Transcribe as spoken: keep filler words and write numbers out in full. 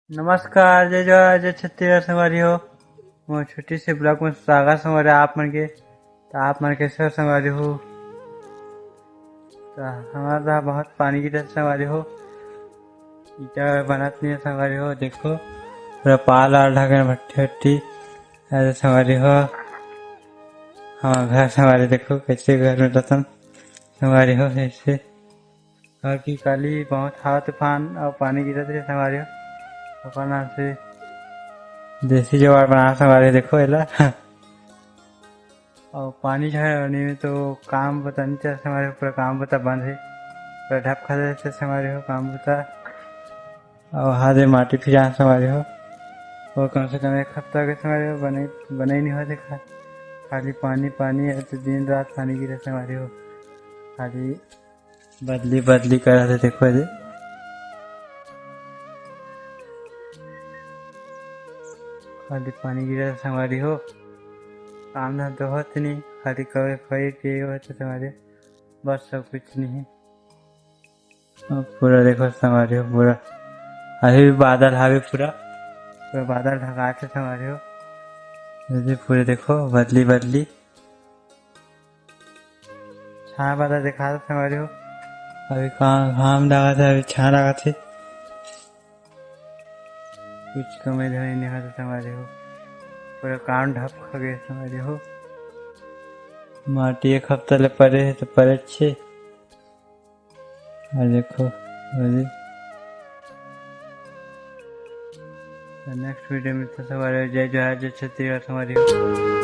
नमस्कार, जय जोहार, जय छत्तीसगढ़ संगवारी हो। मोर छोटे से vlog में स्वागत संगवारी आप मन के। त आप मन कैसे हो संगवारी हो? त हमार त बहुत पानी गिरत संगवारी हो, ईटा बनत नहीं है संगवारी हो। देखो, पूरा पाल आल ढाके भट्ठी भट्ठी। अरे संगवारी हो, हमार घर संगवारी देखो कैसे घर में रतन संगवारी हो ऐसे। और की काली बहुत हवा तूफान और पानी गिरत रहे संगवारी हो। अपन हाथ से देसी जुगाड़ बना संगवारी हो, देखो एला। और पानी झड़ में तो काम पता नहीं चल संगवारी हो, पूरा काम पता बंद है, पूरा ढप खा देते संगवारी हो काम पता। और हाथे माटी फिजान संगवारी हो, और कम से कम एक हफ्ता के संगवारी हो बने, बने नहीं होते खा, खाली पानी पानी है, तो दिन रात पानी गिरे संगवारी हो, खाली बदली बदली करत हे, देखो दे। खाली पानी गिरत हे संगवारी हो, काम धाम तो होत नहीं, खाली कवे खई पिए होत हे संगवारी हो, बस सब कुछ नहीं। अब पूरा देखो संगवारी हो, पूरा अभी भी बादल हावे, पूरा पूरा बादल ढकात हे संगवारी हो। ये पूरे देखो बदली बदली छाया वाला दिखा रहा संगवारी हो। अभी कहाँ घाम लागत हे, अभी छाया लागत हे, कुछ कमे धमे नहीं होता संगवारी हो। पूरा काम ढप खा गए संगवारी हो। माटी एक हफ्ता ले परे हे तो परे छे। और देखो, अभी next video में तो संगवारी हो, जय जोहार, जय छत्तीसगढ़ संगवारी हो।